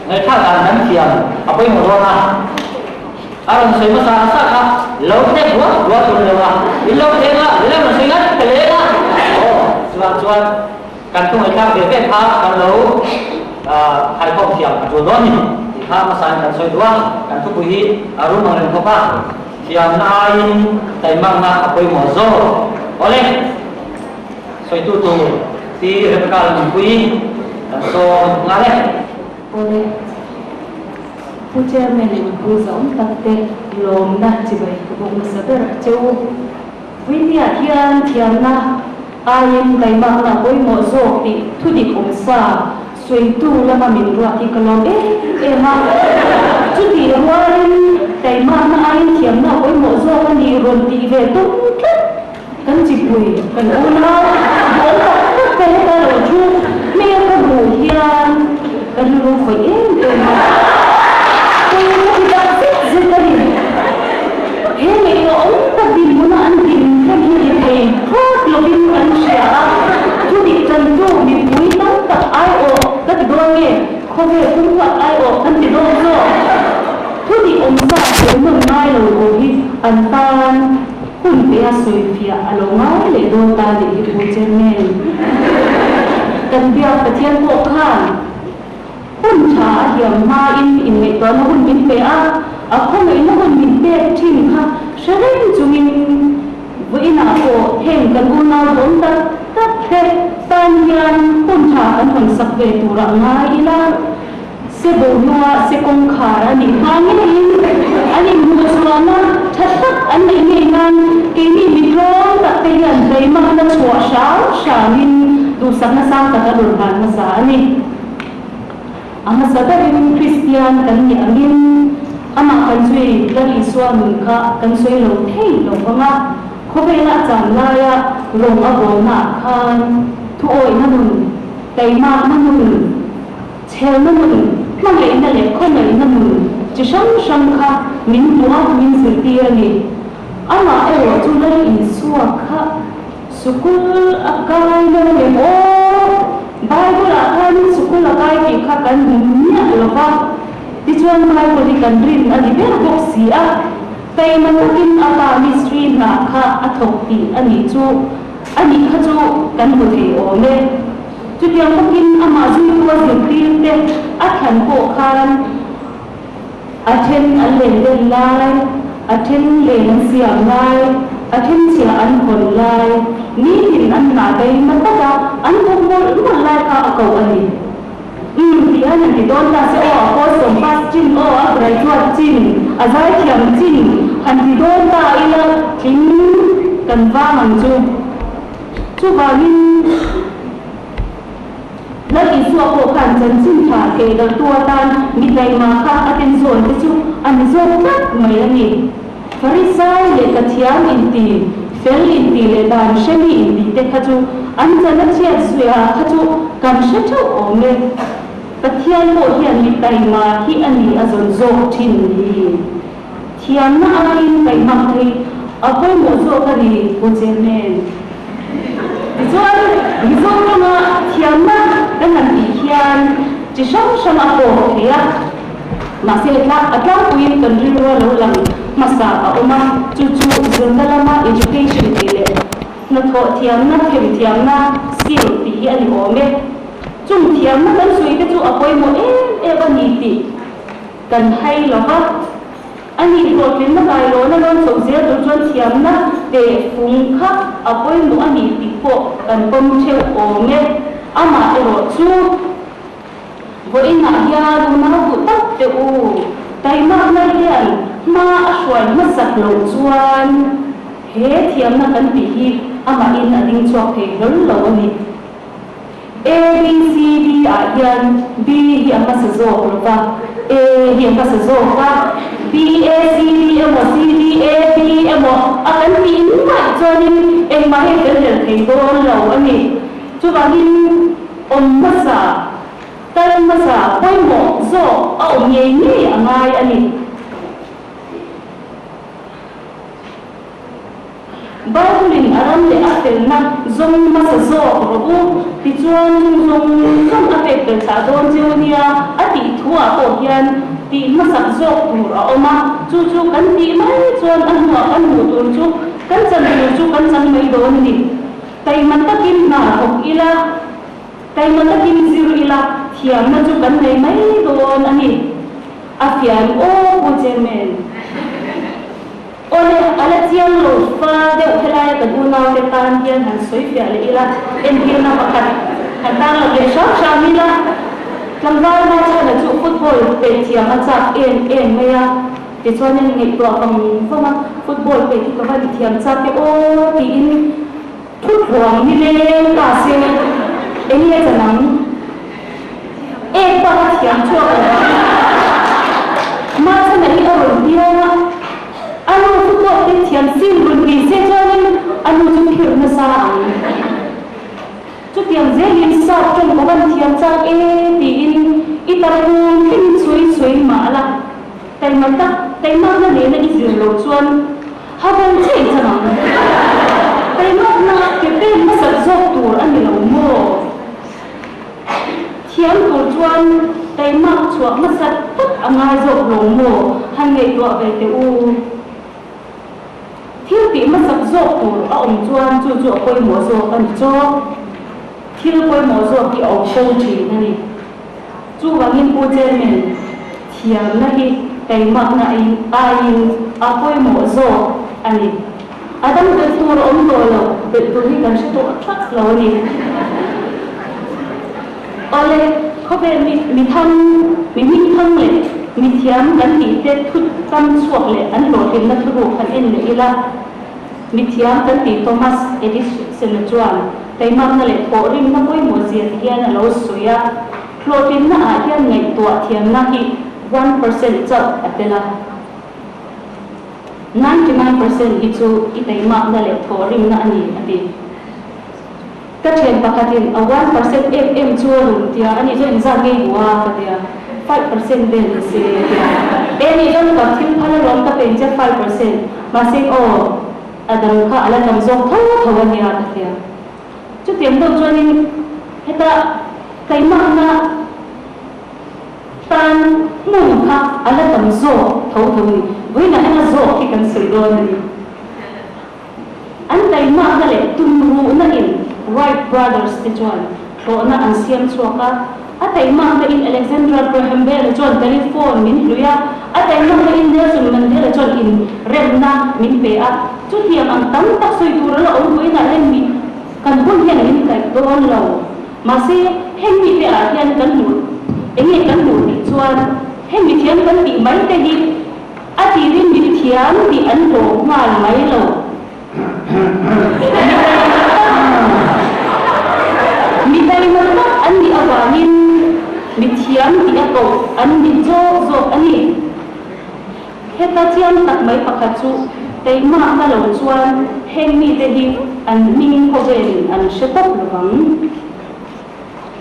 Ngaihthlak dan kan thiam a pawimawh dawn a, a rawn sawi hmasa sa kha lo hnep rual rual tur ni lo a, in lo thleng a, leh rawn sawi ngat ta leng a, aw chuvang chuan kan thu ngaihthlak ve ve kha kan lo khaikhawm thiam a tul dawn ni tih kha hmasa in kan sawi duh a, kan thupui hi a rum ang reng khawp a, thiamna aiin taimakna a pawimawh zawk. Awle. Sawitu tur Pi Rebecca Lalnunpuii kan sawm nghal e. Awle, Pu Chairman leh mipui zahawm tak te lawmna chibai ka bawk nasa ber a che u. Puinia hian thiamna aiin taimakna a pawimawh zawk tih thudik awm sa sawitu lama min ruat hi ka lawm em em a. Chutih rualin taimakna aiin thiamna a pawimawh zawk a nih rawn tih ve tum tlat. Kan chipui, kan unau, duhawm tak tak te heta lo thu hmel ka hmuh hian ka rilru khawih em em a, kei ka ti tak zet zet a ni. He ngaihtuah awm tak dinhmuna an din thleng hi ti thei thlawt lovin an hria a, thudik tantu mipui tam tak aiawh ka ti dawn nge, khawvel pumhuat aiawh kan ti dawn zawk? Thudik awmsa sawi nawn ngai lo tur hi an tan. Hun te a sawifiah a lo ngai leh dawn ta nih hi Pu Chairman. Kan biak Pathian pawh khan hun tha a hiam hmain inngaihtuahna hun min pe a, a khawngaihna hun min pek thin kha hre reng chungin vawiinah pawh heng kan unau dawn tak tak te tan hian hun tha kan hawn sak ve turah ngai ila. Se bohnua se kawngkhar a nih hma ngeiin an inhmuhchhuahna tha tak an neih ngei nan keini mi tlawm tak te hian hleimakna chhuah hram hramin duhsakna sang tak a rawn hlan hmasa a ni. A hmasa berin Kristian kan nih angin amah kan zui Lal Isua nun kha kan sawi lo thei lo vang a, khawvela a chan laia rawng a bawlnaah khan thuawihna nun, taimakna nun, Chhelna nun, hmangaihna leh khawngaihna nun chi hrang hrang kha min hmu a, min zirtir a ni. Amah erawh chu Lal Isua kha sukul a kai lo em aw? Bible-ah khanin sukul a kai tih kha kan hmu miah lo va, tichuan Bible hi kan rin a ni ber bawk si a, taima takin a pa mistri hna kha a thawk tih a nih chu a nih kha chu kan hmu thei awm e. Chutiang bawkin amah zuitu a zirtirte a thlan pawh khan a then an len den lai, a then len an siam lai, a then chhia an hawn lai, nitin an hnah daihna taka an thawk mawlh mawlh lai kha a koh a ni. Umm tih an han ti dawn ta se aw, a kawlsawm pass chin aw, a graduate chin, a zaithiam chin han ti dawn ta ila tling kan vang ang chu. Chuvangin, Lal Isua pawh khan chanchin tha theihdaltu atan mi taima kha a ten zawn te chu a ni zawk tlat mai a ni. Farisai leh Pathian inti, fel inti leh dan hremi inti te kha chu an chan a chhiat zuia kha chu kan hre theuh awm e. Pathian pawh hian mi taima hi a ni a zawn zawk thin ni. Thiamna aiin kaihmak hi a pawimawh zawk a ni, Pu Chairman. Tichuan, Mizorama thiamna kan han tih hian chi hrang hrang a pawk thei a, mahse a tlangpuiin kan rilru a lo lang hmasa a awm a, chu chu zirna lama education tih leh hnathawh thiamna, themthiamna, skill, tih hi a ni awm e. Chung thiamna kan sawi te chu a pawimawh em em a ni tih Kan hai lo va, a nih hlawhtlinna kailawn a rawn chhoh zel tur chuan thiamna teh fung kha a pawimawh a nih tih pawh kan pawm theuh awm e. Amah erawh chu vawiinah hian unau duh tak teh u, taimakna hian hma a hruai hmasak loh chuan he thiamna kan tih hi amahin a ding chhuak thei hlawl lo a ni. A, B, C, D ah hian B hi a hmasa zawk lo va, A hi a hmasa zawk a, B, A, C, D emaw, C, D, A, B emaw a kan tih nuaih chuanin engmah hi a fel hlel thei dawn lo a ni. Chuvangin awm hmasa, kal hmasa pawimawh zawk a awm ngei ngei a ngai a ni. Bible-in a ram leh a felna zawng hmasa zawk rawh u, tichuan chung zawng zawng a pek belh thlah dawn cheu nia a tih thu thu-ah pawh hian tih hmasak zawk tur a awm a, chu chu kan tih mai chuan a hnuah kan hmuh tur chu kan chan tur chu kan chang mai dawn a ni. Taima takin hna thawk ila, taima takin zir ila thiamna chu kan nei mai dawn a ni. A fian aw Pu Chairman. Awle, a la chiang lo fa deuh helaia kan unaute tan hian han sawi fiah leh ila, entirna pakhat han tan lo leh hram hram ila, tlangval Machhana chu football pet thiam a chak em em mai a, tichuanin ngaihtuah vang vang a, football pet hi ka va ti thiam chak e aw tiin thuthlawng nileng ta se eng nge chan ang? Ek bak a thiam chhuak lo ang. Mahse na hi a rawn piang a, a nu chu pawh te thiam sin rawn ti se chuanin a nu chu phirh nasa ang. Chutiang zelin sap tawng ka van thiam chak e tiin i tarpum thlengin chhui chhui mah la, taima tak taimakna nena i zir lo chuan Havel chiah chan ang. Taimakna ke pen hmasat zawk tur a ni lo maw? Thiam tur chuan taimak chhuah hmasat tak a ngai zawk lo maw? Han ngaihtuah ve teh u. Thil tih hmasak zawk tur a awm chuan chu chu a pawimawh zawk a ni chawk. Thil pawimawh zawk hi a awm fo thin a ni. Chuvangin Pu Chairman, thiamna hi taimakna aiin a pawimawh zawk a ni. A dang belh tur a awm tawh lo, belh tur hi kan hre tawh tlat lo a ni. Awle, khawvel mi mi thang, mi hming thang leh mi thiam kan tih te thu tam chhuak leh an hlawhtlinna thuruk han en leh ila, mi thiam kan tih Thomas Edison-a chuan taimakna leh thawhrimna pawimawh zia ti hian a lo sawi a, hlawhtlinna ah hian ngaihtuah thiamna hi 1% chauh a tel a. 99% hi chu i taimakna leh thawhrimna a ni, a ti. Ka thian pakhatin a 1% em em chu a rawn tia, ani chuan inzat ngei duh a, ka ti a, 5% vel ni se a ti a. E nih chuan ka thil phal alawm ka pen che 5%, mahse aw a dang kha a la tam zawk tho tho a nia, ka ti a. Chutiang deuh chuanin heta taimakna Tan hmun kha a la tam zawk tho tho ni. Vawiinah hian a zawk hi kan sawi dawn a ni. An taimakna leh tumruhna in Wright Brothers te chuan thlawhna an siam chhuak a, a taimakna in Alexandra Graham Bell-a chuan telephone min hlui a, a taimakna in Nelson Mandela chuan inremna min pe a. Chutiang ang tam tak sawi tur a la awm vawiinah hian mi kan hun hian min kaih dawn lo. Mahse, heng mite ah hian kan hmuh, eng nge kan hmuh tih chuan heng mithiam kan tih mai te hi a tirin mithiam tih an hlawh nghal mai lo. Mi taima tak an nih avangin mithiam tih a koh an ni zawk zawk a ni. Heta chiang tak mai pakhat chu keimah ka lo chuan heng mite hi an hming khawvelin an hre tawp lo vang.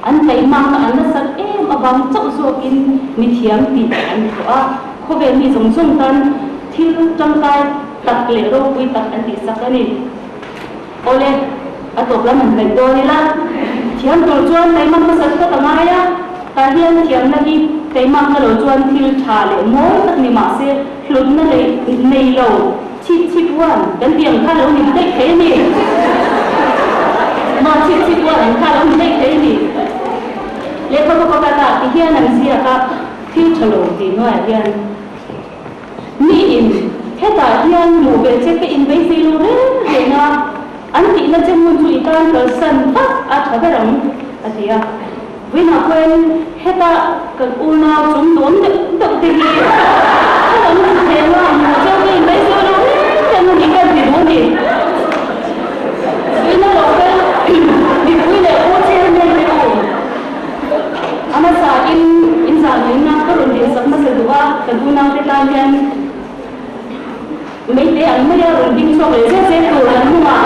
An keimahna an nasat em avang chauh zawkin mithiam tih an thawh a, khawvel mi zawng zawng tan thil tangkai tak leh ropui tak an tihsak a ni. Awle, a tawp lam han hnaih dawn ila, thiam tur chuan keimah hmasat phawt a ngai a, tah hian thiamna hi keimah hma lo chuan thil tha leh mawi tak ni mah se hlutna leh nei lo chhip chhip huan kan tih ang kha lo ni daih thei a ni. Mah chhip chhip huan ang kha lo ni daih thei a ni. Lehkhabu pakhatah ti hian an ziak a, thil tha lo tih hnuaiah hian. Mi in, hetah hian hmuh ve che ka inbeisei lo reng reng a, an tihna che hmun chu i tan kalsan vat a tha ber ang, a ti a. Vawiinah pawhin heta kan unau chung dawm deuh deuh te hi ka lo hmu thei ang a, hmuh che ka inbeisei lo reng reng a ni ka ti duh a ni. Vawiina lo kal mipui leh u chairman te u. A hmasa in in zahngainak ka rawn dinsak hmasa duh a, kan unaute tan hian meite an mai a rawn ding chhuak leh zet zet tur an hnungah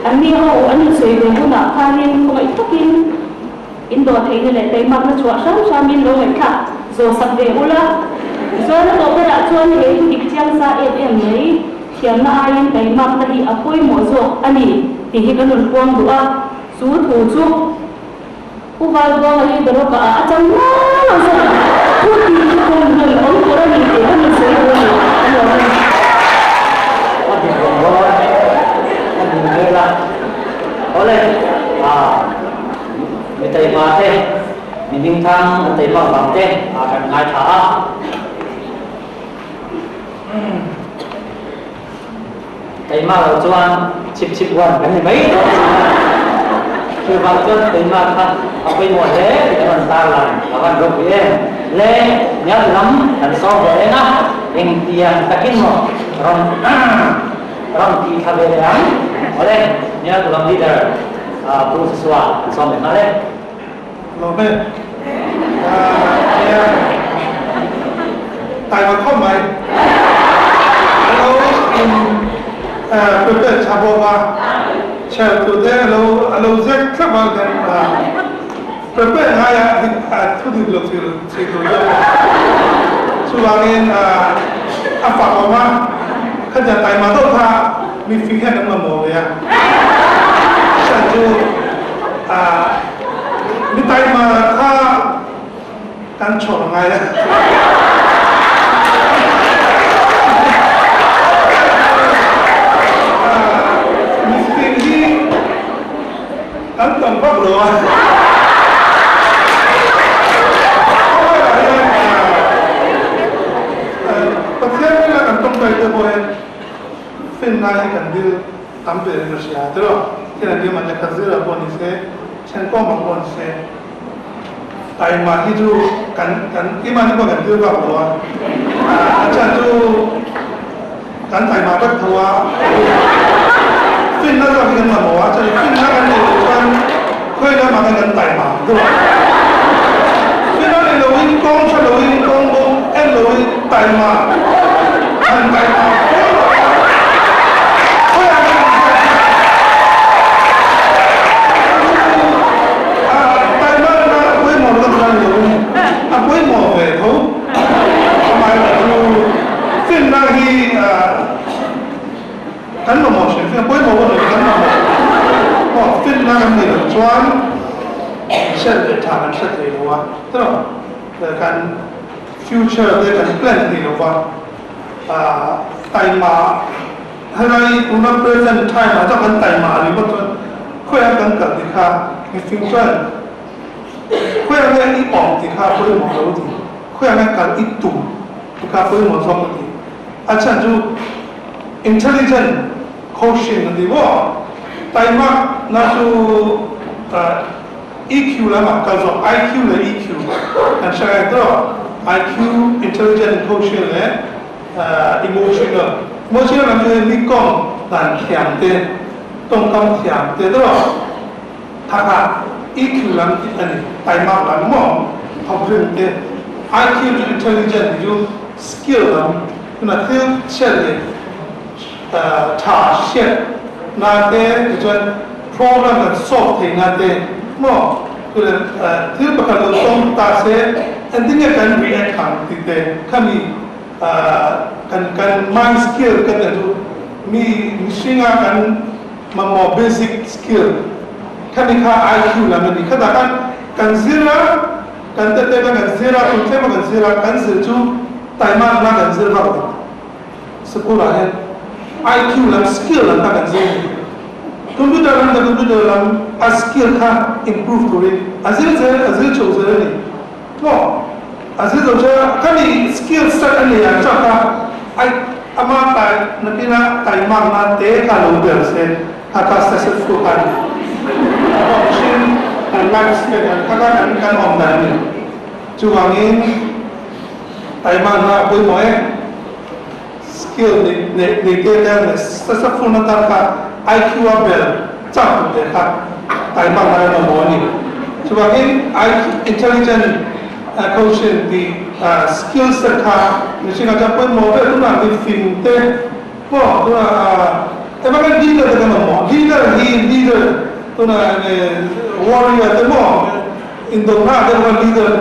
an ni ho an insawi ve hunah khanin khawngaih takin in dawh theihna leh taimakna chhuah hram hramin lo ngaihthlak zawhsak ve ula. Tichuan a tawh berah chuan he thu dik chiang sa em em mai thiamna aiin taimakna hi a pawimawh zawk a ni tih hi kan rawn puang duh a, chu thu chu. Pu Valbuanga hi Doroka ah a chang ngang ang zawk. kumhlun awm tur a ni tih ka rawn sawi duh a ni. Ka lawm a ni. A dik rawng dawn a nih hmel a. Awle, mi taima te, mi hmingthang an taima vang te ah kan ngaithla a. Keimah lo chuan chip chip huan kan ni mai dawn si a, chuvang chuan keimah kha a pawimawh hle tih an rawn tar lang a van ropui em. Le niat lam kan sawm ve reng a, engtiang takin maw rawn rawn tih thla ve leh ang. Awle, niat lam leader Pu Joshua kan sawm leh nghal e. Lawm e. Nia. Taima khawp mai. A lo in prepare tha bawk a. Chher tur te a lo a lo zek thlap a kan prepare ngai a dik thu dik lo thil thei tur zawk a. Chuvangin a fak awm a. Khatiang taima deuh kha mi fing hian an mamawh ve a. Chhan chu Mi taima kha kan chhawr ngai a. Mifing hi kan tam vak lo a. Khawvelah hian Pathian ringa kan tawngtai te pawh hian finna hi kan dil tam ber in ka hria tiraw thil an rim an lehkha zir ah pawh ni se chhengkawm ah pawh ni se taima hi chu kan kan keimahni pawh kan tir vak lo a a chhan chu kan taima vek tho a finna zawk hi kan mamawh a chuan finna kan neih loh chuan khawi lamah khan kan taima ang tiraw finna nei loin kawng tha loin kawng bawk en loin taima han taima fur lo a khawiah nge kan hriat theih a taima na a pawimawh lo tak ni loin a pawimawh ve tho amaherawhchu finna hi kan mamawh hrim hrim a pawimawh pawh ni lo kan mamawh pawh finna kan nih loh chuan hriat leh tha kan hre thei lo a tiraw kan Future te kan plan thei lo va, taima helai tuna present time ah chuan kan taima ringawt chuan khawiah kan kal ti kha mifing chuan khawiah nge i awm ti kha pawimawh lo ti, khawiah nge kal i tum ti kha pawimawh zawk a ti. A chhan chu intelligent quotient a ti maw? Taima na chu EQ lamah kal zawk, IQ leh EQ kan hre ngai tawh. IQ, intelligent quotient leh emotional. Emotional lam chu hei mi kawng dan thiam te, tawngkam thiam te tawh. Tha kha EQ lam tih a ni, taimak lam maw, thawkrim te. IQ chu intelligent tih chu skill lam, tunah thil chhiat leh tha hriat na te tichuan Program kan solve thei na te maw tuna thil pakhat lo tawng ta se engtin nge kan react ang tih te khami kan kan mind skill kan tih chu mi mihringa kan mamawh basic skill khami kha IQ lam a ni khatah khan kan zir a kan tete khan kan zir a kum tlema kan zir a kan zir chu taimakna kan zir vak lo. Sikul ah hian IQ lam skill lam kha kan zir a ni. Computer lam leh computer lam a skill kha improve turin a zir zel a zir chho zel a ni. Maw? A zir chho zel a, khami skill set a nei ang chauh kha ai ama tai nakina taimak nan te kha lo ber se kha kha successful kha a ni. Maw? Mihring kan life span ang kha kha kan kan awm dan a ni. Chuvangin taimak na a pawimawh e. Skill neih nei te te leh successful na tan kha IQ a bel chak tum te kha taima ngai a mamawh a ni. Chuvangin IQ intelligent quotient tih skill set kha mihring ah chuan pawimawh ber tunah mi fing te maw tunah emaw kan leader te kan mamawh leader hi leader tunah warrior te maw indona te pawh leader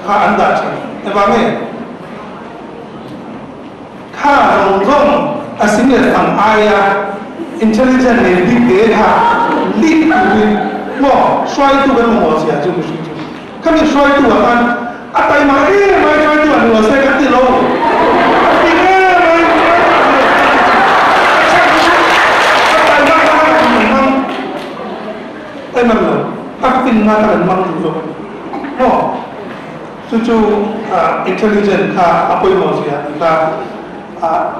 kha an dah thin engvang nge? Kha zawng zawng a sin leh fang aia intelligent leh bik te kha lead turin maw hruaitu kan mamawh zia chu mihring chu khami hruaitu ah khan A taima em ai hruaitu an lo se kan ti lo. A fing em ai hruaitu an lo se kan ti lo. A chhan chu a taima kha kan hmang taima lo, a finna kha kan hmang duh zawk a ni. Maw? Chu chu intelligent kha a pawimawh zia tih kha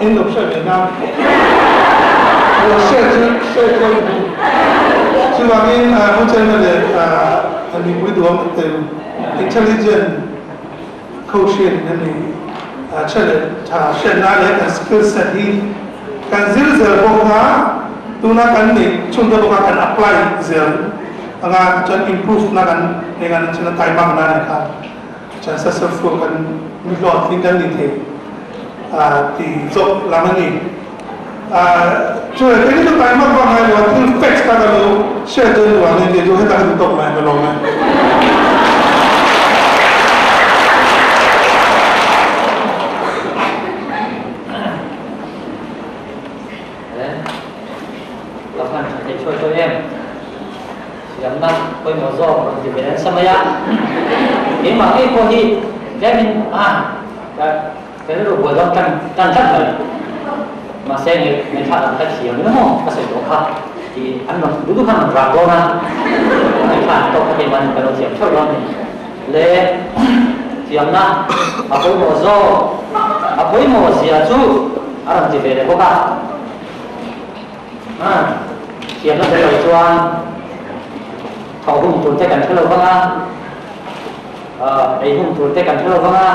en lo hriat ve nan lo hriat chu hriat chu a ni duh. Chuvangin Pu Chairman leh mipui duhawm tak te intelligent quotient a ni. Tha leh tha hriatna leh kan skill set hi kan zir zel bawk a, tuna kan neih chhungte bawka kan apply zel anga chuan improve na kan nei ngan chuan a taimak na nen khan chuan successful kan mi hlawhtling kan ni thei tih zawk lam a ni. Chuan kei chu taimak vang ngai lo a thil facts kha ka lo share dawn lo ang kei chu heta ka duh tawk mai ka lawm e. Ka hman tha thei chhuai tawh em? Siamna pawimawh zawk rawn ti ve nasa mai a. Keimah ngei pawh hi tlemin a ka rilru buai dawn tan tan tlat mai. Mahse ngaihthlak ang ka thiam emaw maw ka sawi tawh kha tih an rawn duh duh khan rawn rak dawn a. Ngaihthlak ang tawk kha keimahni ka lo thiam theuh dawn a ni. Le thiamna a pawimawh zawk a pawimawh zia chu a rawn ti ve leh bawk a. Thiamna tel lo chuan thawh hun tur te kan hre lo vang a, ei hun tur te kan hre lo vang a,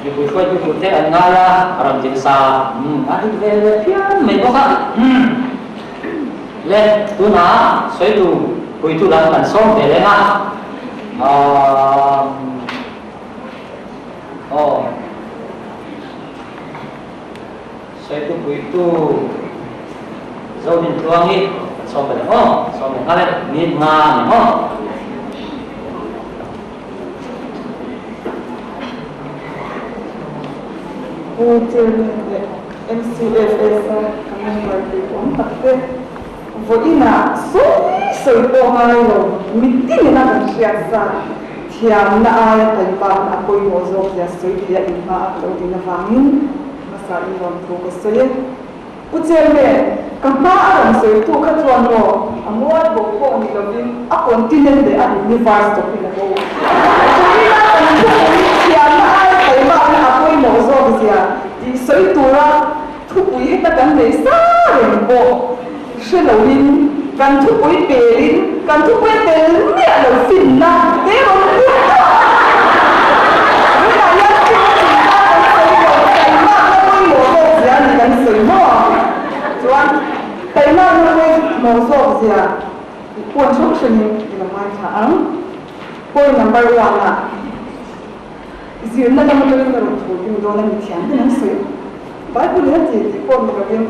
mipui hruaitu tur te an ngai a, a rawn ti nasa a dik ve leh phian mai bawk a. Le tunah sawitu puitu lam kan sawm ve leng a, aw. Sawitu-puitu Zodin Tluangi kan sawm ve leh maw? Sawm leh nghal e, minute nga a ni maw? Pu Chairman leh MCFS a ka member tih awm tak te vawiinah sawi sawi pawh ngai lo mitin ina kan hriat sa thiamna aia taipakna a pawimawh zawk zia sawi theia inhma a ka lo din avangin Hmasa in rawn thu ka sawi e. Pu Chairman, ka hma a rawn sawi tu kha chuan maw a mual bawk pawh ni lovin a continent leh a universe tawpin a bo. Chuvina kan thupui thiamna aia taihmakna a pawimawh zawk zia tih sawi tura thupui heta kan nei sa reng pawh hre loin kan thupui pelin kan thupui a tel miah lo finna te rawn put tawh a. Tunah hian finna chungchang kan sawi lo, taimakna pawimawh zawk zia a ni kan sawi maw? Chuan taimakna pawimawh zawk zia puan hrang hrangin i lo ngaithla ang. Point number one ah zirna lam atangin ka rawn thu ding dawn a ni thiam ten an sawi. Bible in a ti tih pawh ni lovin.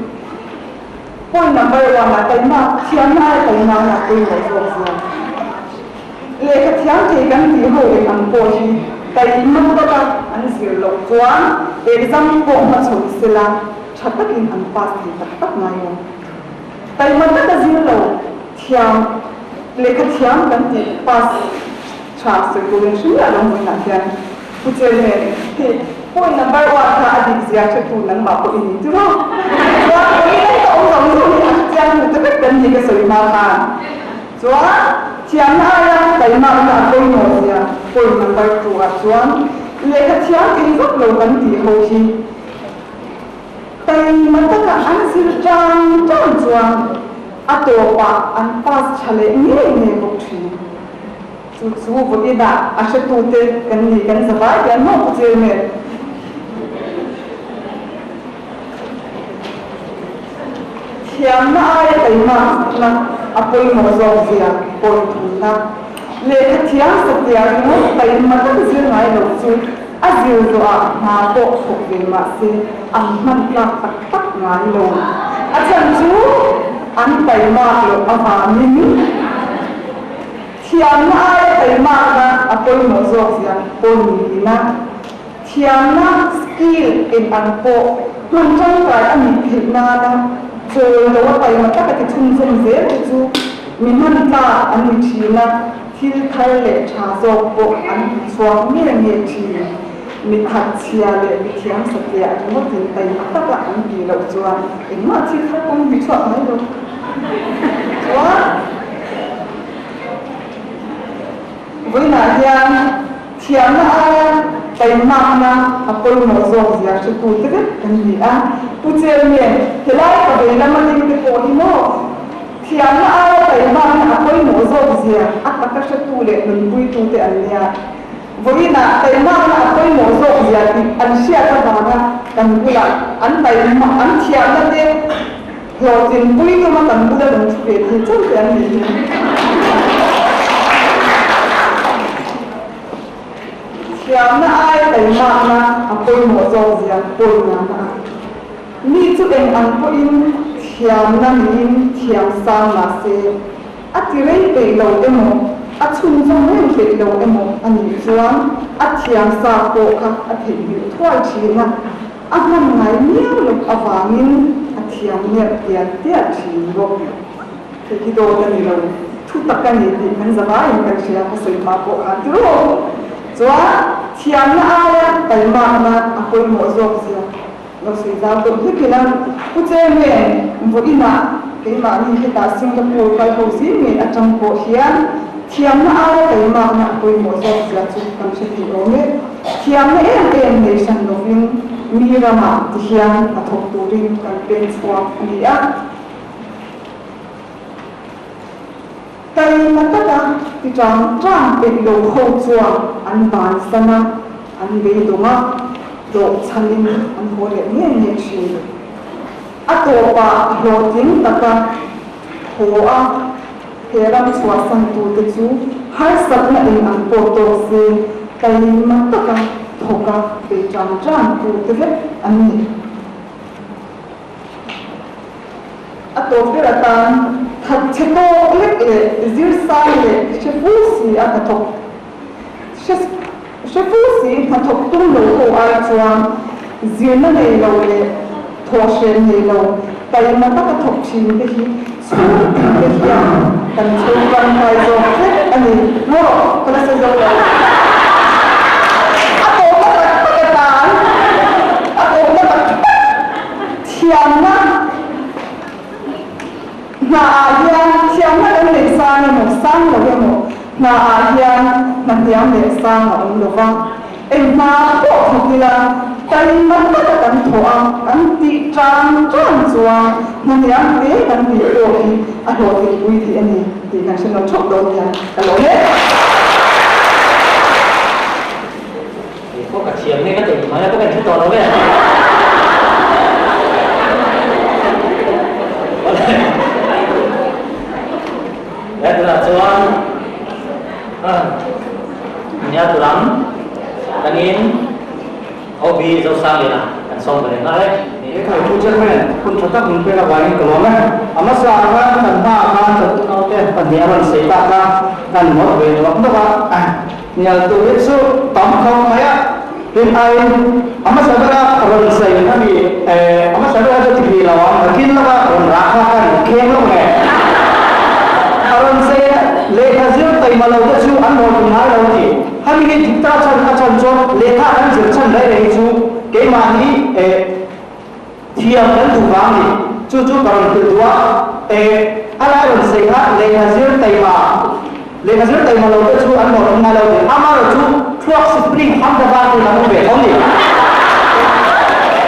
Point number one ah taima thiamna aia taima na pawimawh zawk zia. Lehkha thiam thei kan tih ho eng ang pawh hi taima taka an zir loh chuan exam pawh hmachhawn sela tha takin an pass thei tak tak ngai lo. Taima taka zir lo thiam lehkha thiam kan tih pass tha sawi turin hrim miah lo hmuinah hian Pu Chairman, hei point number one kha a dik zia hretu nangmah pawh i ni tiraw? Chuan vawiin ka awm zawng zawng hi a hrechiang hmu ta vek kan ni ka sawi hma khan. Chuan thiamna aia taimakna a pawimawh zia point number two ah chuan lehkha thiam thei vak lo kan tih ho hi taima taka an zir tang tang chuan a tawpah an pass tha leh ngei ngei bawk thin. Chu chu vawiinah a hretute kan ni kan za vai hian maw Pu Chairman? Thiamna aia taimakna a pawimawh zawk zia pawi thumna lehkha thiam satliah ringawt taima tak zir ngai lo chu a zir zawhah hna pawh thawk ve mahse an hman tlak tak tak ngai lo. A chhan chu an taimak loh avangin. Thiamna aia taimakna a pawimawh zawk zia pawi niin a, thiamna, skill, eng ang pawh hman tangkai a nih theih nana chawl lo a taima taka ti chhunzawm zel te chu mi hman tlak an ni thin a. thil thar leh tha zawk pawh an hmu chhuak nge nge thin. Mi thatchhia leh mi thiam satliah ringawtin taima taka an tih loh chuan engmah thil thar pawh an hmu chhuak mai lo. Chuan vawiinah hian thiamna aia taimakna a pawimawh zawk zia hretute vek kan ni a. Pu Chairman, helai ka vei lama dingte pawh hi maw? Thiamna aia taimakna a pawimawh zawk zia a taka hretu leh nunpuitute an nia. Vawiinah taimakna a pawimawh zawk zia tih an hriat avanga kan bulah an taima an thiamna te hlawhtlinpui tuma kan bula rawn thu ve thei chauh te an ni hi. Thiamna aia taimakna a pawimawh zawk zia pawimawhna a mi chu eng ang pawhin thiamna niin thiam sang mah se, A ti rei peih lo emaw, a chhunzawm reng peih lo emaw a nih chuan a thiam sa pawh kha a theihnghilh thuai thin a, a hman ngai miau loh avangin a thiam nep tial tial thin bawk. Hei hi dawt a ni lo, thu tak a ni tih kan zavaiin kan hria, ka sawi hma pawh khan ti rawh. Chuan thiamna aia taimakna a pawimawh zawk zia. Lo sawi zau deuh hlek ila, Pu Chairman, vawiinah keimahni hetah Singapore kal ho zing ngei atang pawh hian thiamna aia taimakna a pawimawh zawk zia chu kan hre thei awm e. Thiamna em em nei hran lovin mi ramah ti hian hnathawk turin kan pen chhuak a ni a. Taima taka ti tang tang peih lo ho chuan an bansan a, an beidawng a, hlawhchhanin an haw leh nge nge thin. A tawpah hlawhtling taka haw a, he ram chhuahsan tute chu harsatna eng ang pawh tawk se taima taka thawk a bei tang tang tute vek an ni. A tawp ber atan thatchhe tawk lek leh zir sang leh hre fu si a hnathawk hre fu si hnathawk tum lo ho ai chuan zirna nei lo leh thawhhrem nei lo taima taka thawk thin te hi chhungtin te hian kan chho tangkai zawk vek a ni maw ka la sawi zo lo. A tawpna tak tak atan a tawpna tak tak. Thiamna hna ah hian thiamna kan neih sang emaw sang lo emaw hna ah hian hna hniam leh sang a awm lo va, eng hna pawh thawk ila taima taka kan thawh a, kan tih tang tang chuan hna hniam hle kan tih pawh hi a hlawhtlinpui theih a ni tih kan hre lo theuh dawn nia ka lo le. Kei pawh ka thiam nge ka tih mai a ka hre tawh lo ve. He tunah chuan nia turam tangin OB Zosangliana kan sawm ve leh nghal e. He khai thu chairman hun tha tak min pek avangin ka lawm e. A hmasa ah khan kan hma ah khan ka unaute pahnih a rawn sei tak a, kan mawlh ve nawk nawk a. Hnial tur hi chu tam khawp mai a, tin aiin a hmasa bera rawn sawi kha mi eh a hmasa bera chu ti hlih lo ang, nakin lawka rawn rah kha khan kheng lawk nge. A rawn sawi a, lehkha zir taima lo te chu an hlawhtling ngai lo ti. Hemi hi dik taka chhan a chhan chuan lehkha kan zir chhan reng reng hi chu keimahni eh thiam kan duh vang a ni. Chu chu ka rawn hrilh duh a, eh a lai rawn sawi kha lehkha zir taima Lehkha zir taima lo te chu an mawh tum ngai lo tih amaherawh chu thluak spring Ahmedabad in an awm ve tho ni.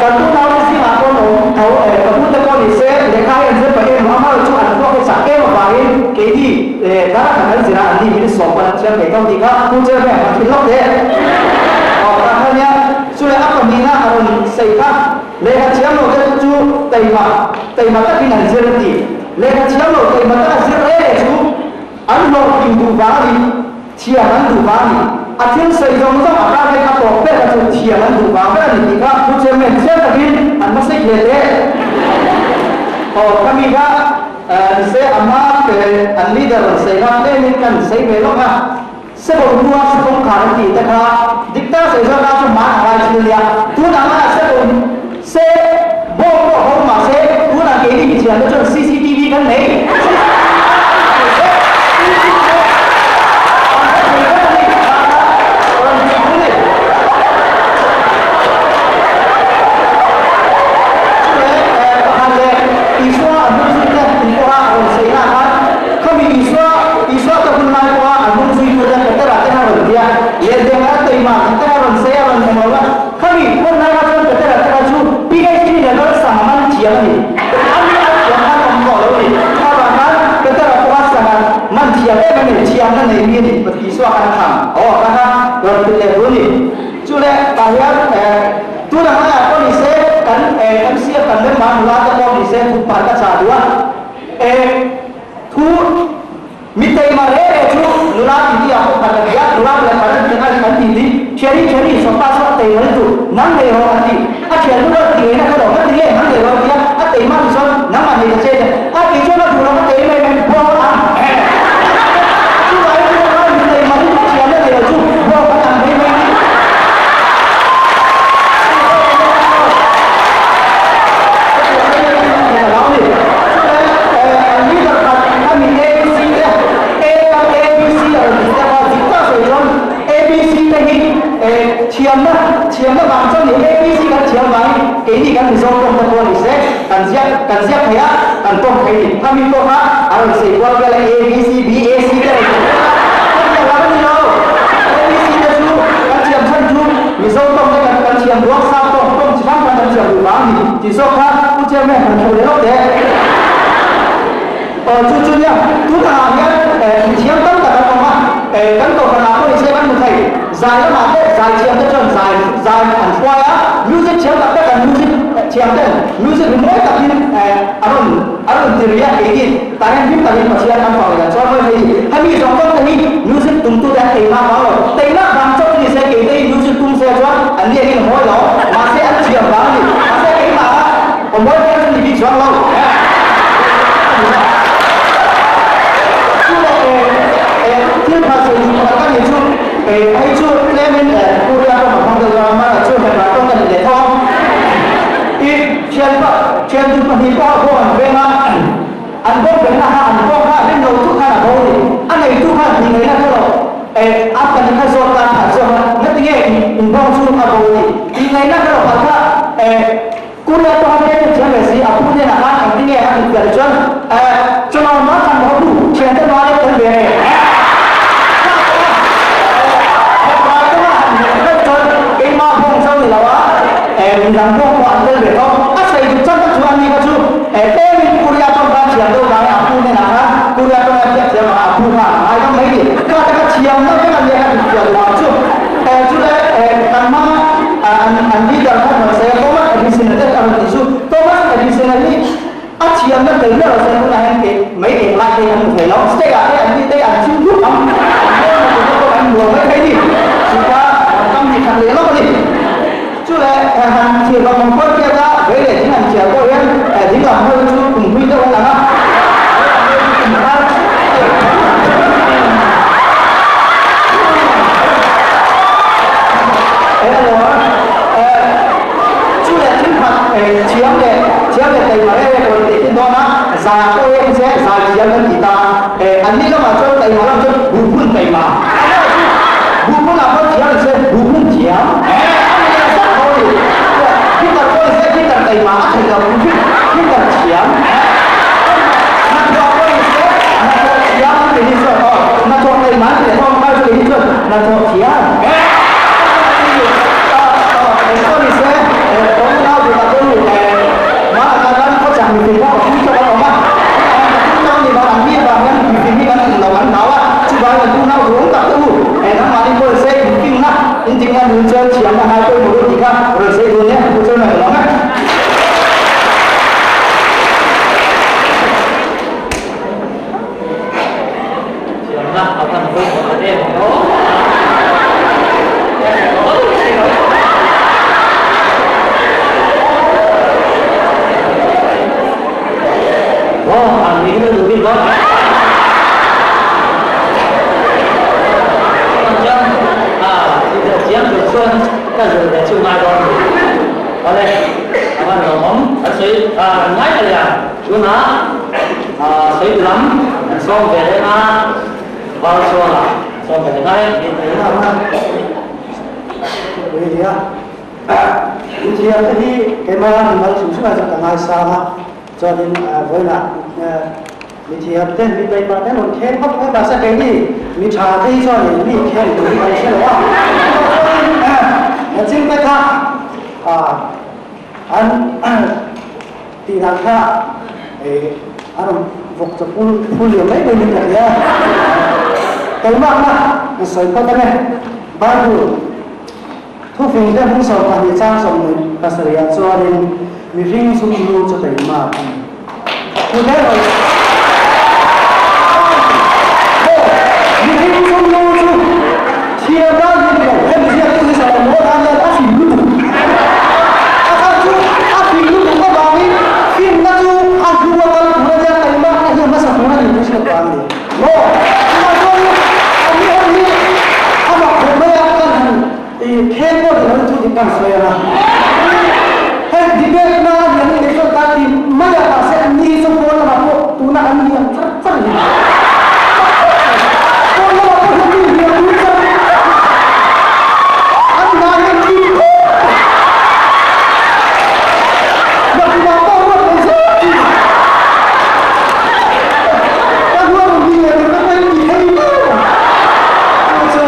Kan unaute zingah pawh an awm tho e, ka pute pawh ni se lehkha hi an zir pah em lo, amaherawh chu an thluak hi chak em avangin keini dara khat an zirah an ni min sawm pawn an thiam thei tho tih kha Pu Chairman a thil lawk teh. Aw ka kha nia, chuleh a pahnihna a rawn sawi kha lehkha thiam lo te chu taima taima takin an zir a ti. Lehkha thiam lo taima taka zir reng reng chu An hlawhtling duh vang a ni, thiam an duh vang a ni. A thil sawi zawng zawng a kar hei a tawp ber kha chu thiam an duh vang ber a ni tih kha Pu Chairman chiang takin an hma sawi hle hle. Aw ka mi kha ni se a hma ke an leader rawn sawi kha tlemin kan sawi ve lawk a, Sebawm hnua Sekawng khar an tih te kha dik taka sawi zawk a chu hman a ngai thil nia. Tunah ngaiah Sebawm se bawm pawh ho mahse tunah keini mithiam te chuan cctv kan nei. Isua khan a thlang. Aw kha kha rawn hrilh leh tur a ni. Chu le tah hian tuna hmaiah pawh ni se kan MCF kan member nula te pawh ni se thu pakhat ka chah duh a. Thu Mi teima re re chu nula ti ti ah pawh khat a ti a, nula leh khat an ti a an ti ti, thiani thiani sawpa saw a teima lutuk, nang nei rawh an ti, a thian lu rawh ti ngei na kha lo, ka ti nge nang nei rawh a ti a, a teima ti chuan nangmah nei ta che te, a ti chuan a duh lo ka teima em em bawk ang, chuvangin chu nula mi teima lutuk thian na nei lo chu bawk an ang mai mai ni. Mizo tawng te kan kan thiam ruak sap tawng tawng chi hrang hrang kan thiam duh vang ni tih zawk kha Pu Chairman han theuh leh lawk teh. Aw chu chu nia tunah ah hian eh mithiam tam tak an awm a eh kan kohhran ah pawh ni se kan hmu thei zai lamah te zai thiam te chuan zai zai an hruai a music thiam tak tak an music thiam ten music ri mawi takin eh a rawn a rawn ti ri a keiin Tah hian hlim takin Pathian an fak leh ang chuan hawi hei hemi zawng zawng te hi music tumtute an teihnak vang lo. Teihnak vang chauh ni se keite hi music tum se chuan an ni angin a mawi lo. Mahse an thiam vang a ni. Mahse keimah ah aw mawi viau chu ni bik chuang lo. Chu leh eh thil khat sawi duh pakhat ka nih chu eh hei chu tlemin eh Korea ram a hmang deuh dawn a mahse chu hemah tawng ka ni leh tho ang. I thianpa thian duh pahnih pawh a bawng an veng a. An bawk bengna kha an bawk kha rin lo tu khan a bo ni. A neitu khan tih ngaihna kha lo eh a pahnih kha zawt tan khan zawk a ngatinge in bawng chu a bo ni. Tih ngaihna kha lo khat kha eh Korea pawh kha veng thiam ve si a pu hnenah khan engtinge a tih piah chuan eh chawlawm ma khan maw pu thiante ma le tel ve re. Keimah bawng chauh ni lo a eh midang bawng pawh an tel ve tawh. A sawi duh chak tak chu ani kha chu eh tlemin Korea tawng khan thiam deuh vangin a pu hnenah khan Korea tawng a biak thiam ang a a pu kha a ngai dam mai ni. Kha te kha thiam na vek a nia kha tih fiah duh ang chu. Eh chu le eh kan hmanga an an leader kha rawn sawi a Thomas Edison a te a rawn tih chu Thomas Edison a hi A thiamna tel ber a chuan tunah hian kei mai eng lai phei an hmu thei lo. State ah te an ni te an thim dup ang. An hmel hmu tur te pawh an hmu lo mai thei ni. Chupa an kam hi that leh lawk a ni. Chu le han thir lam ang pawh hian a vei leh ding an thiar pawh hian ding lam hawi chu kum hlui deuh an lang a. Vei lam hawi chu kum thar. Chu leh thil khat thiam leh thiam leh taima reng reng pawh tih thin dawn a, zai ah pawh hian se zai thiam kan ti ta a, an ni lamah chuan taima lam chuan buhphun taima buhphun ah pawh thiam ni se buhphun thiam a ni leh zat tho a ni, guitar pawh ni se guitar taima a theih loh guitar thiam hnathawh pawh ni se hnathawh thiam an ti hi chuan aw hnathawh taima an ti leh tho ang kha chu kei hi chuan hnathawh thiam. Thiamna a van pawimawh ta em ang aw. Aw, ang ni na duh bik lo. Chuan, a thiam tur chuan ka zir ve chu ngai dawn ni. Awle, a van lawmawm an sawi ngai ta leh a. Tunah sawi lam an sawm ve reng a, val chuan sawm ve reng a. Pui nia. Inthiam te hi keimah mimal hrim hrim ah chuan ka ngaisang a, chuanin vawiinah mithiam te mi taima te an rawn kheng khawp mai mahse keini mi tha te hi chuanin mi kheng tur hi kan hre lo a, chuanin ching te kha an Tih dan kha a rawn vawk chaw phul phul liam mai mai in ka hria. Taimakna an sawi phawt ang e. Bible thufing te hmung 12 chang 17 ah chuanin mihring sum lu chu taimak a ni. Chu hle mai. Aw, mihring sum lu chu thiam dan hi ni lo. Hemi ziak chu hi sawi maw dan hian a fing lutuk. A chhan chu a fing lutuk avangin finna chu a hnu a kal tur a nia, taimakna hi a hmasa tur a ni tih hriat vang a ni. Maw? Chuvang chuanin a ni ho hi a mak khawp mai a, kan han i khen pawh ni loin thu dik kan sawi ang a. Hei debate na a lian in chuan kan ti mai a, mahse an ni hi chu pawn lamah pawh tuna an ni ang char char hi. Pawn lamah pawh hian mi hliam tur char an hna hian thi khawp mai. Nakinah pawh ruat thei zel chi. Ka hnuai rawn ding leh tur ka hmel ti thei viau ang. Chu chu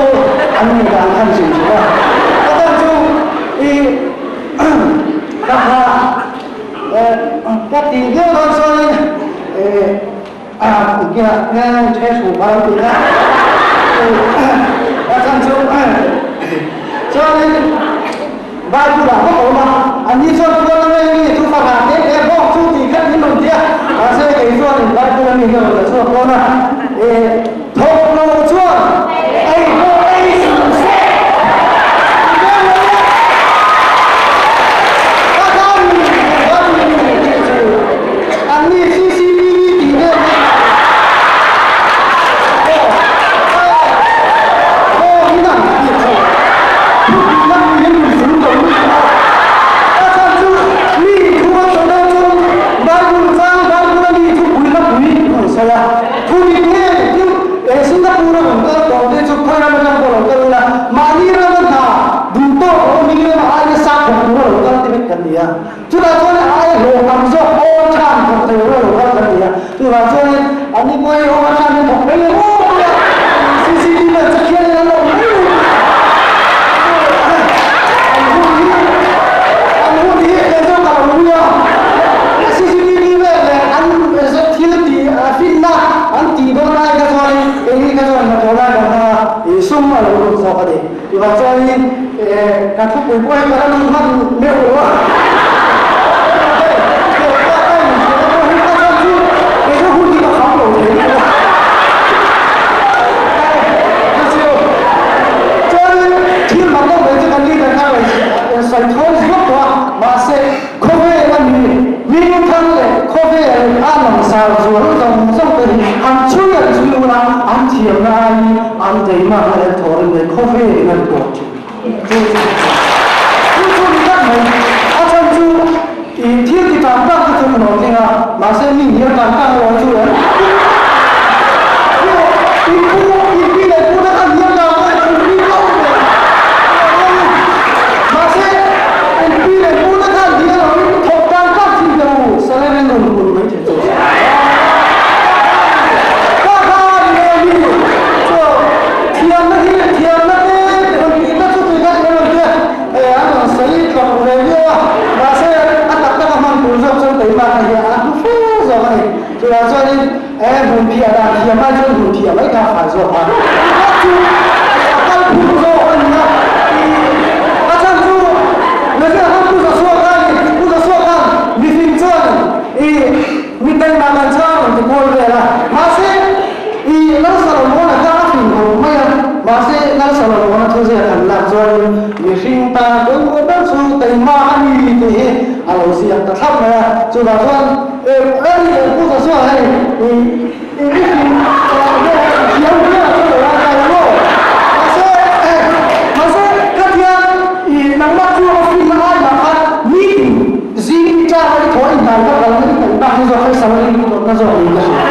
an ni dan khan chim chim a. Ka tan chu i ka ha ka ti viau dawn chuanin i kia the thu kha lo ti kha. Ka chan chu chuanin Bible ah bawk a awm a, anni chuan puan a ngei mi thu fahah te te bawk chu tih khat min rawn ti a, mahse kei chuanin Bible a mi hi a rawn la chhuak dawn a, e thawk lo chuan ei pawh ei suh se tih vel mai a, ka khan Bible mi rawn tih chu anni cctv tih vel mai aw aw min ang tih chu. An hun hi an hun hi kei chu ka lo ui a, cctv vel leh an thil tih finna an tih dawn lai kha chuanin keini kha chuan hnathawh lai kan hmang a, ih sum a lo lut zawk a ni. Tivah chuanin ka thupui pawh hi ka la lut hman meuh lo a. I thil ti tak tak te chu ka lo thleng a, mahse mi hnial tak tak erawh chu an i pu, i pi leh pu te kha hnial tak tak an pi lo ve mahse in pi leh pu te kha hnial lo in thawk tak tak thin teh u, salary an rawn pun mai thei chu ka kha ni e mi chu thiamna hi thiamna te rawn tih na chu tui kha an rawn tia. Hei an rawn sawi tlawk ve viau a, mahse a tak taka hman tur zawk chuan keimah kha hian a hmu fe zawk a ni. Chuvang chuanin he hmun phiah dan thiam ai chuan hmun thiah mai kha a fai zawk a. Tihna chu a kal phung zawk a ni a, a chhan chu Messiah khan Pu Joshua khan Pu Joshua khan mifing chuan i mi taima kan chhang rawn ti kual vel a, mahse i Lal Solomona kha a fing khawp mai a, mahse Lal Solomona thu ziak han lak chuanin mihring tan pawimawh ber chu taima a ni tih hi a lo ziak ta thlap mai a, chuvang chuan Rani leh Pu Joshua hei i i mifing thiam viau chu lo la kai lo maw? Mahse mahse khatiang i nangmah chu a fin ai mah khan meeting Zing i ṭah a i thawh i hnai ka kal na i theih bak hi zawk hei salary i dawtna zawk niin ka hria.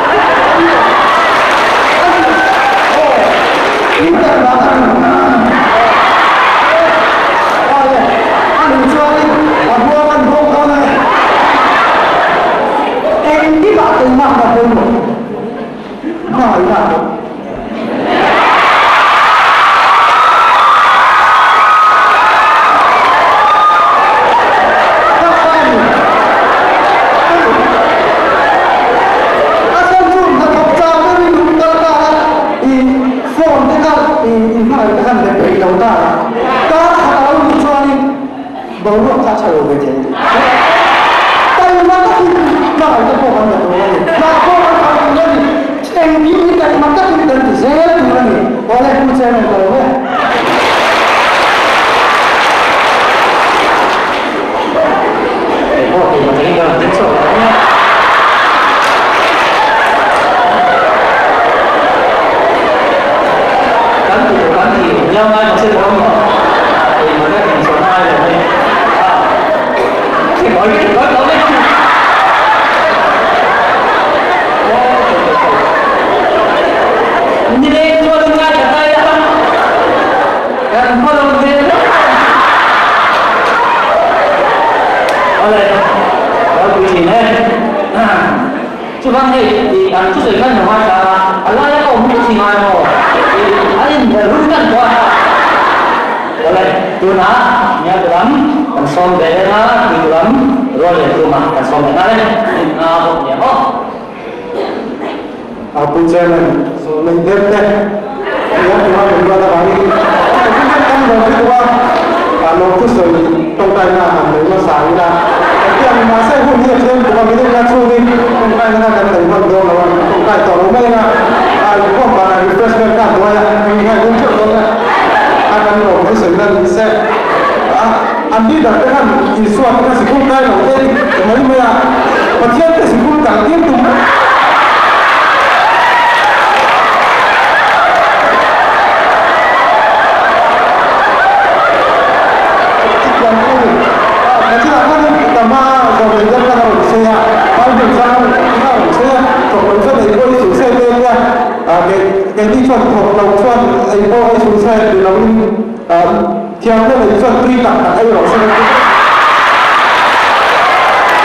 Aw, in tak vang a ni. Aw le, a nih chuanin a hua kan hawng dawn a ni. Engtikah keimah ka pawimawh? kha a tha lo ve thei a ni. Taima takin hmangaihna pawh kan la tur a ni. Hna pawh kan thawk tur a ni. Engkim hi taima takin kan ti zel tur a ni. Awle, Pu Chairman ka lo e. Kei pawh taima takin ka rawn ding chhuak leh ang e. Kan ti tur kan ti miau ngai mak se tur maw? Taima takin chhuah ngai lo mai. Nileng chuan in ngai ta tai a, kan hma lo ve hle mai. Awle, ropui thin e. Chuvang hei i an thusawi khan ka ngaithla a, a laia ka awm tlat hi ngai maw? An inhmel hun kan tawh a. Awle, tunah Mialtu lam kan sawm ve reng a, Tuitu lam rual leh tumah kan sawm ve nghal e, in nga bawk nia maw? A pu Chairman, zawhneih der te Mialtu lam kan ruat avangin kan lawm lutuk a, lawm thusawi tawngtaina han nei hmasa ila kan ti ang. Mahse hun hi a tlem tuk a, minute nga chhungin tawngtaina kha kan nei hman dawn lo a, tawngtai tawh lo mai anga inkhawm banah refreshment kha a hnuai a, eng nge hun theuh dawn a, a kan lawm thusawi na ni se. An leader te khan Isua te kha sikul kai lo te ti mai mai a, Pathian te sikul kal tir tum mai. Chutiang chu a ni. Pathianah khanin Tama zawhneih deuh khan a rawn sawi a, Bible chang a rawn sawi a, thawk lo chuan ei pawh i suh se te a nia. Keini chuan thawk lo chuan ei pawh i suh se ti loin thiamna nei chuan tui tak tak ei rawh se kan ti vek.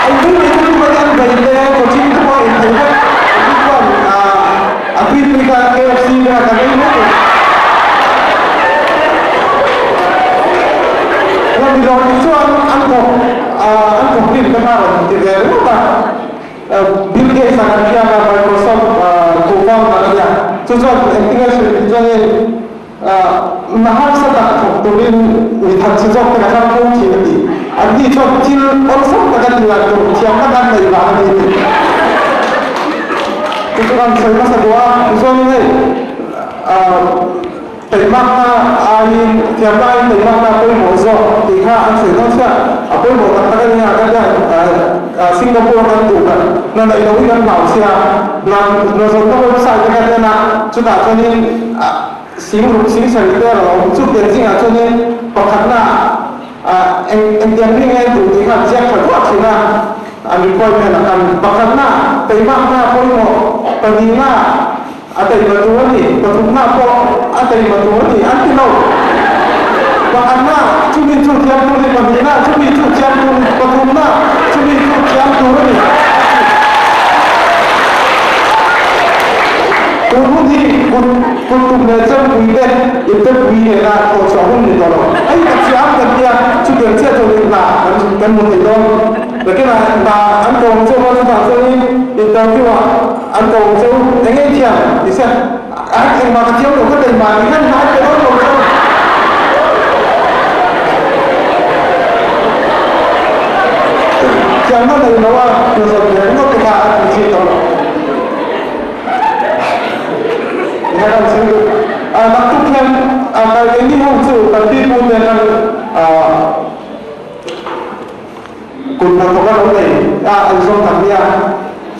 Ei tui nei chu tumah hian bei te coaching te pawh a in thei vek. Keini chuan a tui tui kha KFC te kha kan ei mai thei. Ramri chuan an thawk an thawk rim te kha a rawn ti ve ringawt a. Bill Gates a kan hriat a, Microsoft co-founder a nia. Chu chuan engtin nge sawi tih chuan hei na harsa tak thawk turin mi than chhe zawk te ka thlang fo thin a ti. An ni chuan thil awlsam taka ti dan tur thiamna kan nei vang a ni a ti. Chu chu kan sawi hmasa duh a, tichuanin hei Teimakna aiin thiamna aiin teimakna a pawimawh zawk tih kha an sawi dawn chiah. A pawimawh tak tak a nia, kan hian Singapore kan duh kan hna neih loh hi kan hlau sia, hna hna zawnna website te kan en a, chutah chuanin sing ruk sing sarih te a lo awm. Chu pian zingah chuanin pakhatna eng engtiang mi nge duh tih kha an ziak tha duah thin a, an requirement ah khan pakhatna teimakna a pawimawh, pahnihna A taima tur a ni, pathumna pawh a taima tur a ni an ti lo. Pakhatna chumi chu thiam tur a ni, pahnihna chumi chu thiam tur a ni, pathumna chumi chu thiam tur a ni an ti. Tun hun hi kut kut tum leh chempui te intepui nena thawhchhuah hun ni tawh lo. Hei ka thiam kan tia, chutiang chiah chuan hna kan kan hmu thei dawn. Nakinah hna an kawm chauh a, chutah chuanin interview ah An ko chu eng nge thiam ti se a engmah ka thiam lo ka keimah ni khan hna pe dawn lo chu. Thiamna nei lo a hnathawk ve ringawt te kha a ti chi tawh lo. Nia kan chhing duh. Naktuk hian keini ho chu kan pipu te khan Kut hnathawk a lo nei a, an zawm tak nia.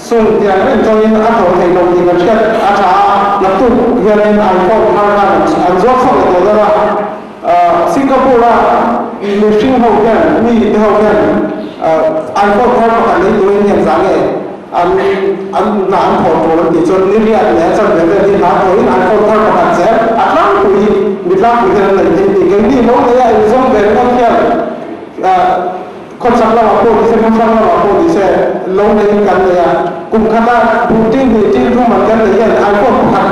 Sum tiang reng chuanin a thawh theih loh tih kan hriat a tha a, naktuk hianin iPhone thar khan an zuar chhuak leh tawh dawn a. Singapore-a mihring ho hian, mi te ho hian iPhone thar pakhat lei turin hian zah nge an an hna an thawh tur an tih chuan ni riat leh a chanve vel hi hna thawhin iPhone thar pakhat zel a tlangpui mi tlangpui hian an nei thei tih keini lo nei a inzawm ve ringawt hian Khawchhak lamah pawh ni se, khawthlang lamah pawh ni se, lo neiin kan nei a. Kum khata buh tin hnih tin thum an kan neih hian iPhone pakhat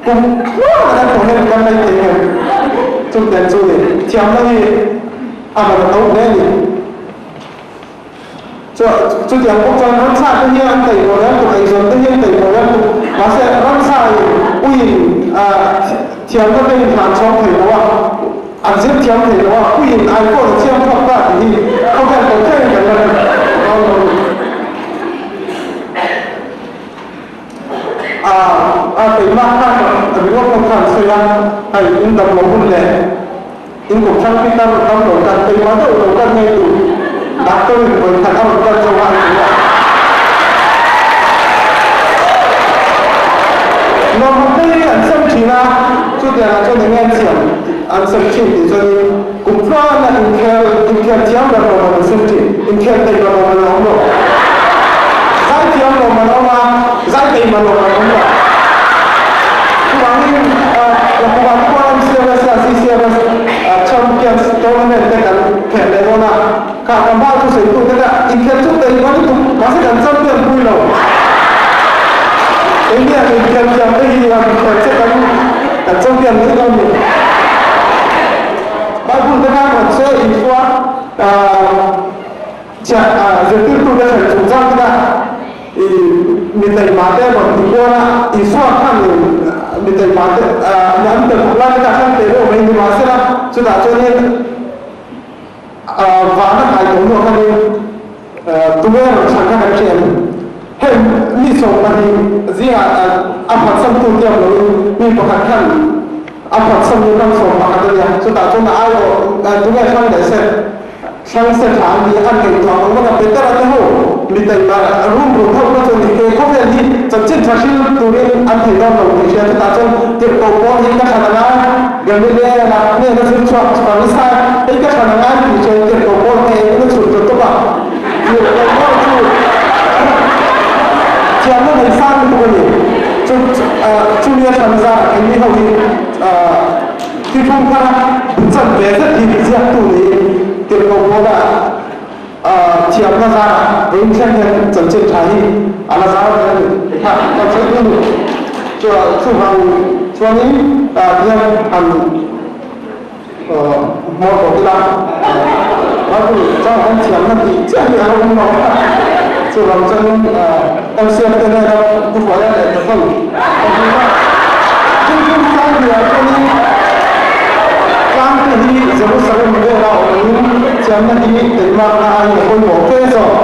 kum tluang a kan tawh hian kan nei thei em? Chutiang chu ni. Thiamna hi a man a to hle a ni. Chutiang bawk chuan ramsa te hian an tei pawh hian tuk, eizawn te hian tei pawh hian tuk. Mahse ramsa in uiin thiamna te in hlan chhawng thei lo a. An zir thiam thei lo a, puiin iPhone a chiang phawt ta tih hi A a keimah khan ringawt pawh khan sawi a, hei in dam lo hun leh in kum hrang pitar dam lo kan keimah deuh lo kan ngei duh doctor in vawi khat a rawn kal chauh a an ti a. Lawmman te hi an sem thin a, chutiangah chuan enge an siam an sem thin tih chuanin kum tluana inkhel inkhel thiam ber lawmman an sem thin, inkhel thei ber lawmman a awm lo. Zai thiam lawmman a awm a, zai thei ber lawmman a awm lo. Chuvangin Lakhuva te pawh MCMS leh CCMS Champions Tournament te kan khel leh dawn a. Kha ka hma chu sawitu te kha inkhel chu tei va lutuk mahse kan champion pui lo. Engtia inkhel thiam te hi han inkhel che kan kan champion mai dawn ni. Bible te khan rawn sawi Isua chhiah zirtirtu te hrilh chungchang te kha i mi taima te rawn ti kual a, Isua khan mi taima te an tel lai te kha hran teh reuh mai ni mahsela chutah chuanin Vana kai tawh hnuah khanin tunge rawn chhan kha kan hria em? Heng mi 12 zingah a phatsantu tiam loin mi pakhat khan a phatsan ni khan 11 a nia. Chutah chuan a aiawh tunge hrang leh se hrang se tha an ti a, an ngaihtuah ang vak a. Petera te ho mi taima rum rum ho kha chuan he khawvel hi chanchin tha hril turin an thei dawn lo tih hria. Chutah chuan tirhkoh pawl hi ka thlan a ngai. Galilea lak hnena zir chhuak Farisai hei ka thlan a ngai tih hriat tirhkoh Paul kha engin a chhun ta tawp a. Tirhkoh Paul chu thiamna nei sang lutuk a ni. Chu chumi a thlan zarah keini ho hi thithung thara bu chan ve zet hi ziaktu niin tirhkoh Paula thiamna zarah vawiin thleng hian chanchin tha hi a la zar ve a ni. Kha kan sawi tûn a ni. Chuvang chuanin tihian han hmawr tawh ila, Bible chang kan thiamna tih chiah hi a lo awm lo a. Chuvang chuanin MCF te nena Pu Hruaia leh Tafel ka hmu a. Thingphung tlang hnuaiah chuanin tlang te hi Jerusalem vela awm angin thiamna hi teimakna aiin a pawimawh fe zawk.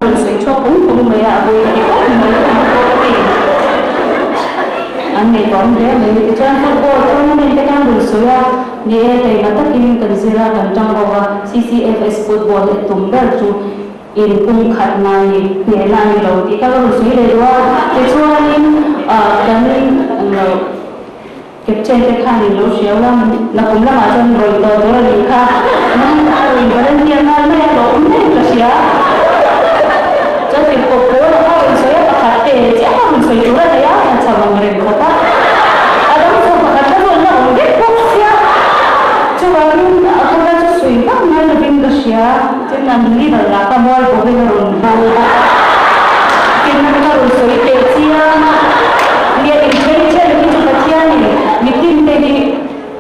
Rawn sawi chhuak pung pung mai a, a vawi ti khawp mai a ni pawh hei an ngaihtuah awm hle mai. Tichuan football tournament te khan rawn sawi a, ni e taima takin kan zir a, kan tang ho a, CCFS football hi a tum ber chu in pum khat na a ni, hnehna a ni lo tih kha ka rawn sawi leh duh a, tichuanin kan lo. Captain te khan in lo hriau la, nakum lamah chuan rawn tawh tur a nih kha. Nang a rawn volunteer nghal mai a, hlawhawm daih ka hria. Chuan tirhkoh pawl a rawn sawi a, pakhat te chiah a rawn sawi tur a nei a, a chho ang reng khawp a. A dang chu pakhat kha chu an la awm vek bawk sia. Chuvangin a khawvel chu sawi vak ngai lovin ka hria. Tin an leader lah ka mual bawkin a rawn bo bawk a. Tin ka rawn sawi teh chiang a, nia inchei chen hi chu Pathianin mitin te hi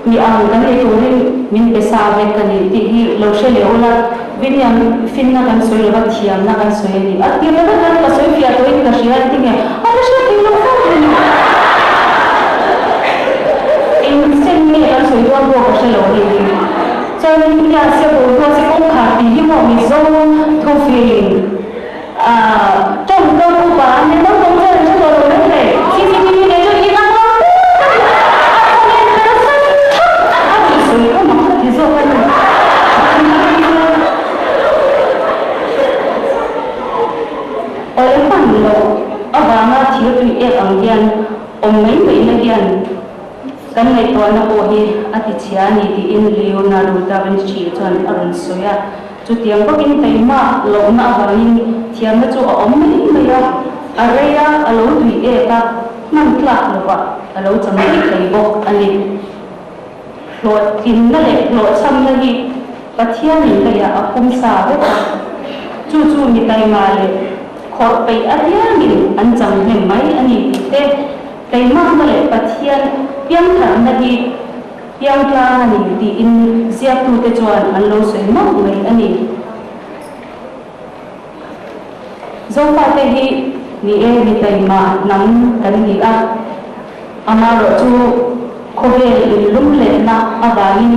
mi ang kan ni turin min pe sa vek a ni tih hi lo hre leh ula, Viniam finna kan sawi lova thiamna kan sawi a ni. A tir leh vek a, ka sawi fiah tawhin ka hria a tinge a la hriat theih loh fo a ni. Eng sen nge kan sawi dawn pawh ka hre lo hei hi. Chuan India se boruak se kawngkhar tih hi maw Mizo thufing tawngkam upa an ni naupang chuan an hre tawh lo mai thei. CCTV nen chuan in ang lo tawp a ni. A comment persan thak a rawn sawi kha mak ka ti zawk a ni. Awle hman loh avanga thil tui ek ang hian awm mai maihna hian Kan ngaihtuahna pawh hi a ti chhia a ni tiin Leonardo da Vinci chuan a rawn sawi a. Chutiang bawkin taima lohna avangin thiamna chu a awm mai mai a, a rei a, a lo tui ek a, hman tlak lovah a lo chang daih thei bawk a ni. Hlawhtlinna leh hlawhchhamna hi Pathianin leiah a pum sa vek a, chu chu mi taima leh khawrh peih apiangin an chang hnem mai a ni tih te, Keimahna leh Pathian piangtharna hi piangtlang a ni tiin ziaktute chuan an lo sawi mawlh mai a ni. Zofate hi ni e mi taima hnam kan ni a, amaherawhchu khawvel inlum lehna avangin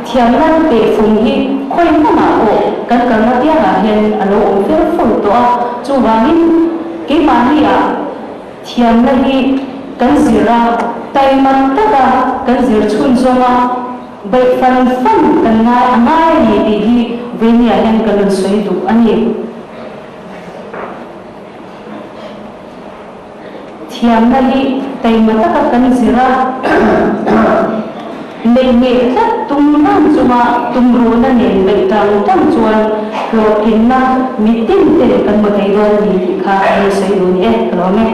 thiamna tehfung hi khawi hmunah pawh kan kalna piangah hian a lo awm fer fur tawh a, chuvangin keimahniah thiamna hi kan zir a, taima taka kan zir chhunzawm a, Beih fan fan kan ngai a ngai a ni tih hi Venia hian ka rawn sawi duh a ni. Thiamna hi taima taka kan zir a, neih ngeh tlat tum rang chunga tumruhna nen beih tang tang chuan hlawhtlinna mitin ten kan hmu thei dawn a ni tih kha a rawn sawi duh ni e, ka lawm e.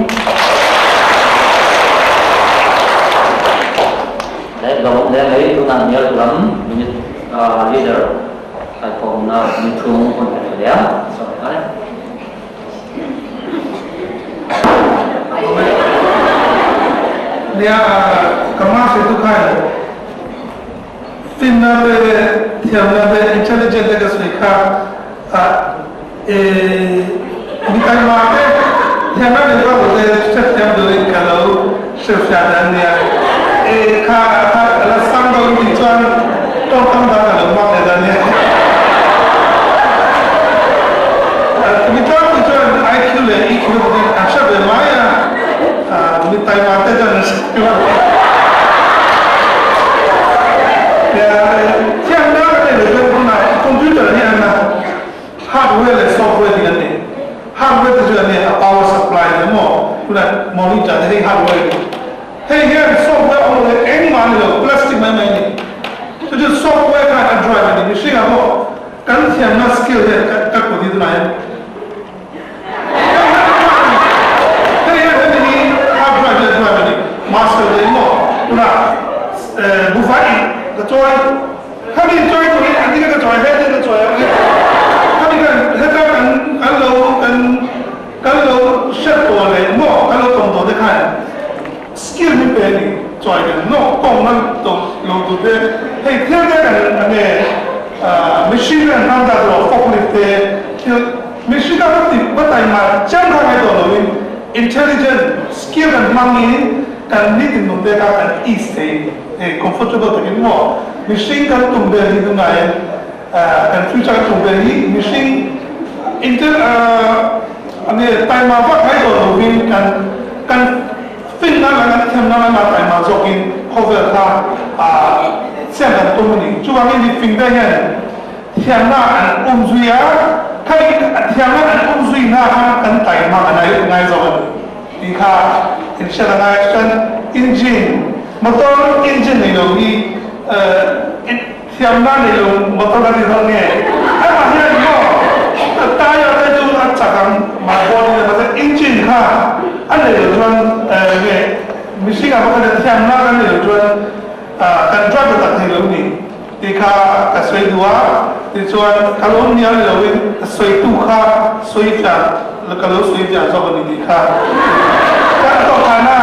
Leh lo leh mai tunah Nial lam unit leader kaikawmna ni thung hun pe tha leh a, sawi nghal e. Nia ka ma hre tu khan finna te thiamna te intelligent te ka sawi kha e mi taima te thiamna nei vak lo te hrethiam turin ka lo hrilhfiah dan nia e kha kha la sang deuh in tih chuan tawngkam dang ka lo hmang leh dan nia mi tlangpui chuan IQ leh EQ te an hre ve mai a mi taima te chuan an hre ve lo thiamna ka nei lo chuan tunah computer hi an a Hardware leh software tih an nei. Hardware te chu an nei a power supply te maw tunah monitor te hei hardware a ni. Hei hian software awm lo hi engmah a ni lo, plastic mai mai a ni. Chu chu software khan a drive a ni. Mihringah pawh kan thiamna skill hian ka kut hi tunah hian Hei hian hemi hi hard drive leh drive a ni. Master te maw tunah buhfai ka chawi. Khami chawi turin an tina ka chawi he tina chawi ang e. Khami kan heta kan kan lo kan kan lo hriat tawh leh maw kan lo tawm tawh te khan skill hi pe a ni chawi kan nawk tawng nan tawh lo tur te hei thil te kan enge machine te kan hmang ta tawh forklift te thil machine a va ti va taima chiang kha ngai tawh loin intelligent skill kan hmangin kan nitin nun te kha kan ease thei. Hei comfortable takin maw mihring kan tum vel hi tunah kan future kan tum vel hi mihring inter enge taima vak ngai tawh lovin kan kan finna leh kan thiamna lama taima zawkin khawvel kha siam kan tum a ni. Chuvangin mi fing te hian thiamna an um zui a, kha thiamna an um zui hna khan kan taima a ngai zawk a ni. Tih kha in hriat a ngai chuan engine motor engine nei lo hi thiamna nei lo motor a ni dawn nge amah hian maw tyre te chu a chak ang mah bawt in mahse engine kha a nei lo chuan nge mihring ah pawh khan thiamna kan nei lo chuan kan driver tak thei lo ni tih kha ka sawi duh a tichuan ka lo hnial lo in ka sawitu kha sawi fiah ka lo sawi fiah zawk a ni tih kha kan dawhkan a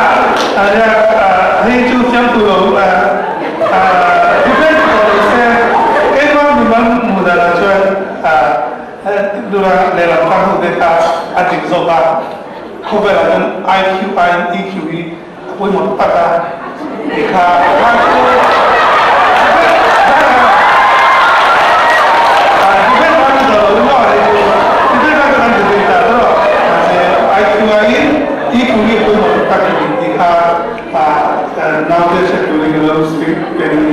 hei chu fiamtu lo debate tawh lo se keimah mimal hmuh danah chuan dura lehlam kha hmuh te kha a dik zawk a khawvelah chuan IQ aiin EQ hi A pawimawh tak a ti kha kha chu debate tan ka lo maw hei chu debate tan ka kan debate ta tawh mahse IQ aiin EQ hi a pawimawh tak a ni tih kha naute hre turin ka lo speak ve a ni.